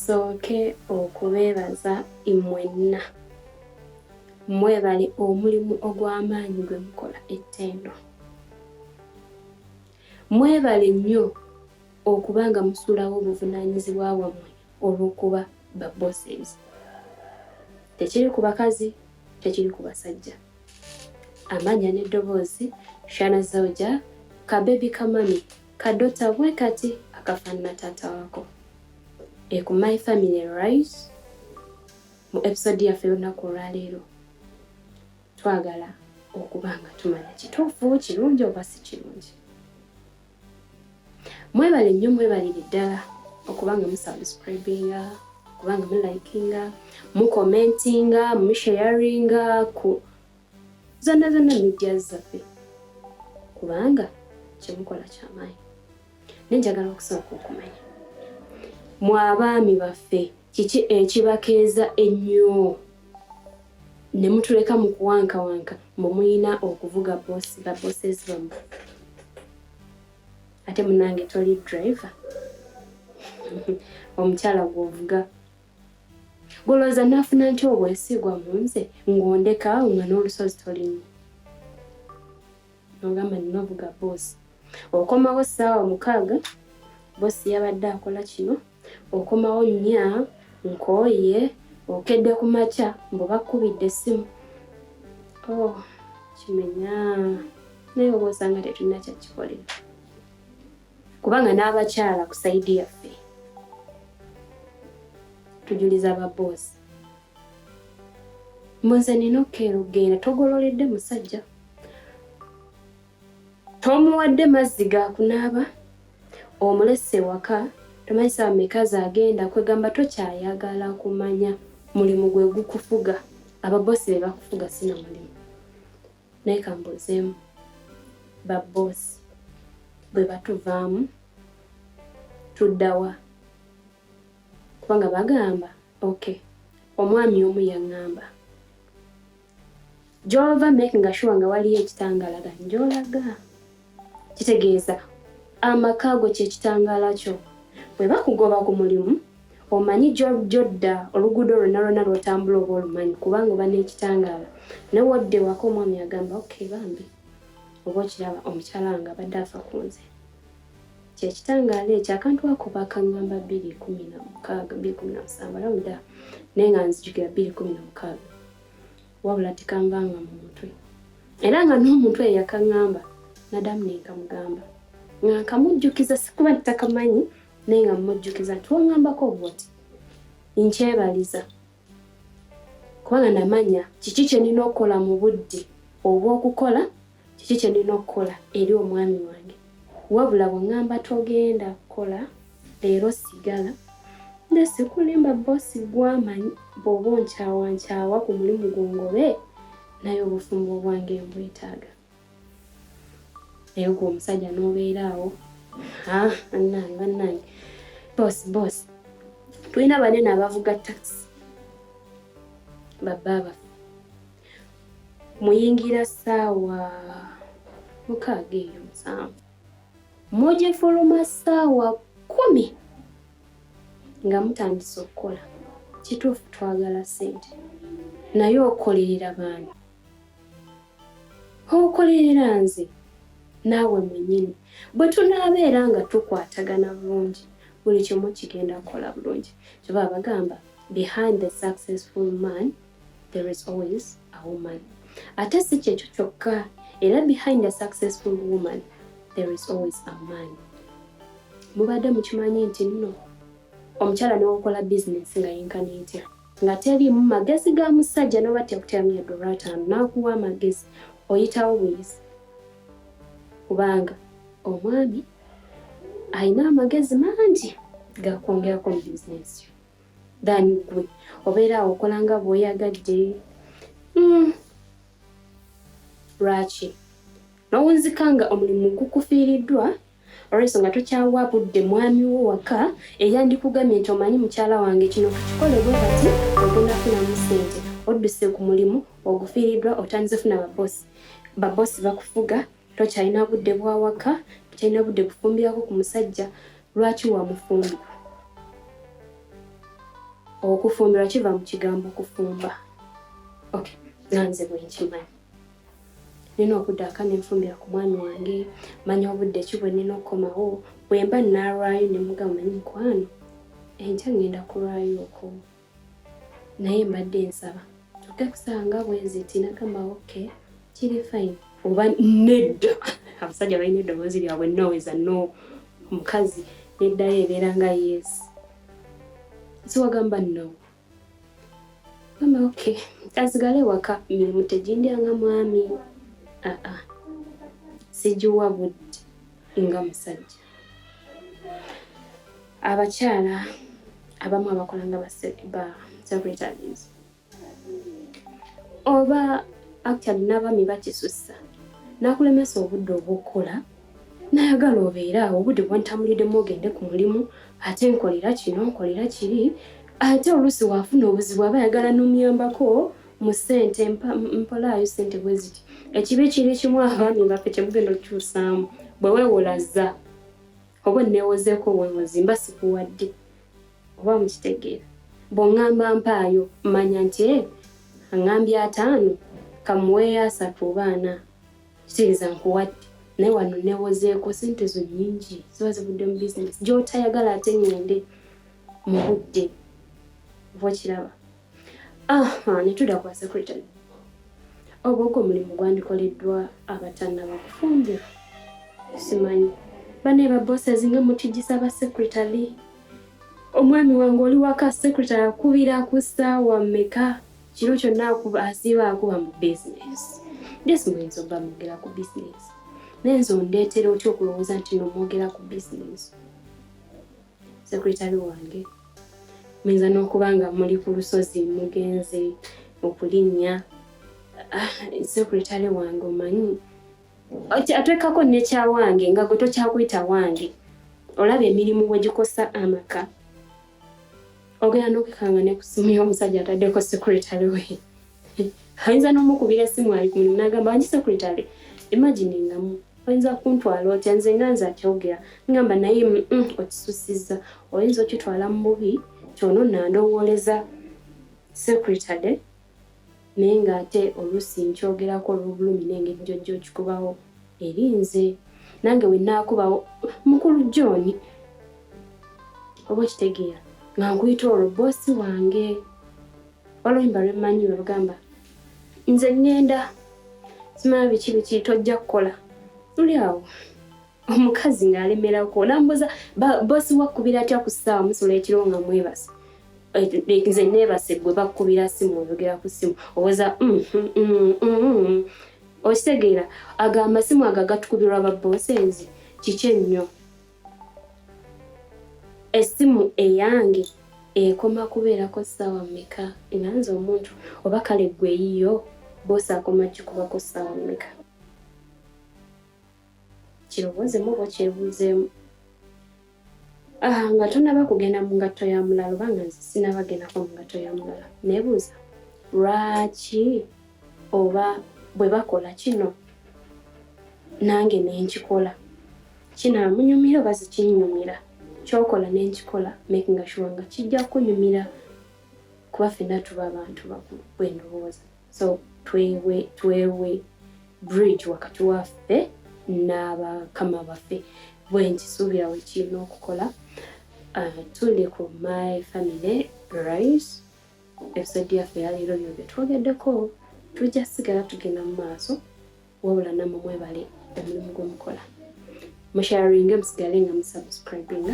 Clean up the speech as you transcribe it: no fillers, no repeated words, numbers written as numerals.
Kansooke okubeebaza mwenna. Mwebale omulimu ogw'amaanyi gwe mukola ettendo. Mwebale nnyo okuba nga musuulawo obuvunaanyizibwa bwammwe olw'okuba ba bosses. Tekiri ku bakazi, tekiri ku basajja. Amannya n'eddoboozi, Shana Zauja, ka baby ka mummy, ka daughter bwe kati akafaanana taata waako. E ku My Family Rise mu episode yaffe y'olunaku olwaleero twagala okuba nga tumanya kituufu kirungi oba si kirungi. Mwebale nnyo, mwebalire ddala okuba nga musubscribinga, okuba nga mulikinga, mucommentinga, musharinga ku zonna zonna media zaffe, kubanga kyemukola kyamaanyi. Naye njagala okusooka okumanya, mwe abaami baffe, kiki ekibakeeza ennyo ne mutuleka mu kuwankawanka mbu muyina okuvuga boss, ba bosses bammwe? Ate munange toli driver, omukyala gw'ovuga golowooza naafuna ntya obwesigwa mu nze ng'ondeka awo nga n'olusozi tolinnya, nogamba nina ovuga boss? Okomawo ssaawa 6, boss yabadde akola kino, okomawo 4, nkooye, okedde ku makya mbu bakkubidde essimu. Oh, kimenya, naye oba osanga tetulina kyakikolera, kubanga n'abakyala ku side yaffe tujuliza ba boss mbu nze nina okukeera okugenda. Togololedde musajja, tomuwadde mazzi ga kunaaba, omulese ewaka, tomanyi saawa meka zagenda. Kwegamba tokyayagala kumanya, mulimu gwe gukufuga, ababosi be bakufuga, sina mulimu. Naye kambuuzeemu, babosi bwe batuvaamu tuddawa? Kubanga bagamba, okay, omwami omu yaŋŋamba, gy'ova making sure nga waliyo ekitangaala gy'olaga, kitegeeza amaka go kyekitangaala kyo. Bwe bakugoba ku mulimu, omanyi gy'odda, oluguudo lwonna lwonna lw'otambula oba olumanyi, kubanga oba n'ekitangaala. Ne wodda ewaka, omwami agamba, "Okay, bambi, oba okiraba omukyala wange abadde afa ku nze." Kyekitangaala ekyo. Akantu ako bakaŋŋamba 2016, 2017 around, naye nga nzijukira 2016, wabula tekanvanga mu mutwe. Era nga n'omuntu eyo yakaŋŋamba, naddamu nenkamugamba nga nkamujjukiza, sikuba nti takamanyi, naye nga mumujjukiza nti waŋŋambako bwoti, nkyebaliza, kubanga namanya kiki kye nina okukola mu budde obw'okukola, kiki kye nina okukola eri omwami wange. Wabula bwe ŋŋamba togenda kukola leero, sigala, nze sikulimba, boss gwamanyi bw'oba onkyawa nkyawa ku mulimu gwongobe, naye obufumbo obwange mbwetaaga. Naye gwe omusajja n'obeera awo, bannange, bannange, boss, boss. Tulina banene abavuga takisi, babba baffe, muyingira ssaawa 6 eyo 7, mugifuluma ssaawa 10 nga mutandise okukola. Kituufu twagala ssente, naye okolerera baani? Okolerera nze naawe mwennyini. Bwe tunaabeera nga tukwatagana bulungi, buli kimu kigenda kukola bulungi. Kyova bagamba, behind the successful man there is always a woman. Ate si kyekyo kyokka, era behind a successful woman there is always a man. Mubadde mukimanyi nti nno omukyala newokola bizinesi nga yenkana etya, nga teriimu magezi ga musajja, noba tekuteramu yadde olwataano n'akuwa amagezi, oyitawo buyisi, kubanga omwami alina amagezi mangi gakwongerako mu bizinesi yo than gwe obeera awo okola nga bw'oyagadde. Lwaki nowunzika nga omulimu gukufiiriddwa olw'ensonga tokyawa budde mwami wo waka eyandikugambye nti, "Omanyi mukyala wange, kino tukikole bwe kati, ogenda kufunamu ssente"? Odduse ku mulimu, ogufiiriddwa, otandise funa babosi, babosi bakufuga, tokyalina budde bwa waka, tokyalina budde bufumbirako ku musajja. Lwaki wamufumbirwa? Okufumbirwa kiva mu kigambo kufumba. Okay, nga nze bwe nkimanyi. Nina okudda aka ne nfumbira ku mwami wange, manya obudde ki bwe nina okukomawo, bwe mba nnaalwayo ne mugamba omanyi mukwano, enkya ngenda kulwayo okwo. Naye mbadde nsaba tuuke ku ssaawa nga bweziti, nagamba okay, kiri fine. Oba nedda, abasajja balina eddoboozi lyabwe no is a no, omukazi neddayo ebeera nga yes. Siwagamba no. Gamba okay, asigale waka mirimu tegindya nga mwami. Aa, sigiwa budde nga musajja. Abakyala abamu abakola nga ba secretaries oba actually n'abaami bakisussa, n'akulemesa obudde obw'okukola n'ayagala obeere awo obudde bwantamuliddemu ogende ku mulimu, ate nkolera kino nkolera kiri, ate oluusi waafuna obuzibu aba ayagala n'omuyambako mu ssente, mpolaayo ssente bwe ziti. Ekibi kiri kimu abaami baffe kye mugenda okukyusaamu, bwe weewolaza oba onneewozeeko obwewozi mba sikuwadde, oba mukitegeera. Bw'oŋŋamba mpaayo manya nti aŋŋambye 50 kamuweeyo 30 oba 40, kitegeeza nkuwadde. Naye wano neewozeeko ssente zo nnyingi ziba zivudde mu bizinesi gy'otayagala ate ŋŋende mu budde, oba okiraba. Aha, ne tudda ku basecretary. Oba ogwo omulimu gwandikoleddwa abatannaba kufumbirwa, simanyi. Banne ba bosses nga mutijjisa ba secretary. Omwami wange oli waka, secretary akubira ku ssaawa mmeka kiro kyonna akuba, asiiba akuba mu business. Yes, muyinza obba mwogera ku business, naye nze ondeetera otya okulowooza nti no mwogera ku business? Secretary wange muyinza n'okuba nga muli ku lusozi mugenze okulinnya, secretary wange omanyi atwekako nekyawange nga gwe tokyakuyita wange. Olaba emirimu bwe gikosa amaka, ogenda n'okekanga ne ku ssimu y'omusajja ataddeko secretary we, ayinza n'omukubira essimu ali ku mulimu n'agamba wangi secretary. Imagine nga oyinza kuntwala otya nze nga nze akyogera, ngamba naye okisussizza, oyinza okitwala mu bubi kyono nandowooleza secretary, naye ng'ate oluusi nkyogerako olw'obulumi n'engeri gy'ojja okikubawo eri nze nange we nnaakubawo mukulu John, oba okitegeera nga nkuyita olwo boosi wange. Oluyimba lwe mmanyi lwe lugamba nze ŋŋenda simanya biki biki tojja kukola, luli awo omukazi ng'alemerako nambuuza boosi wakkubira atya ku ssaawa musula ekiro nga mwebase, nze neebase gwe bakkubira simu oyogera ku ssimu owoza okitegeera. Ago amasimu ago agatukubirwa ba bosses kiki ennyo? Essimu eyange ekoma kubeerako ssaawa mmeka nga nze omuntu, oba kale ggwe eyiyo boosi akoma gikubako ssaawa mmeka? Kirowoozeemu oba okyebuuzeemu. Nga tonnaba kugenda mu ngatto ya mulala, oba nga nze sinnaba gendako mu ngatto ya mulala, neebuuza lwaki oba bwe bakola kino nange ne nkikola, kinaamunyumira oba sikinnyumira? Ky'okola ne nkikola, making sure nga kijja kukunyumira, kuba ffenna tuba abantu bakulu bwe ndowooza. So twewe twewe bridge wakati waffe n'abakama baffe, bwe nkisuubira we kirina okukola. Tuli ku My Family Rise. Episode yaffe yaleero byo bye twogeddeko, tujja sigala tugenda mu maaso, wabula nammwe mwebale omulimu gwe mukola. Musharinge, musigale nga musubscribinga.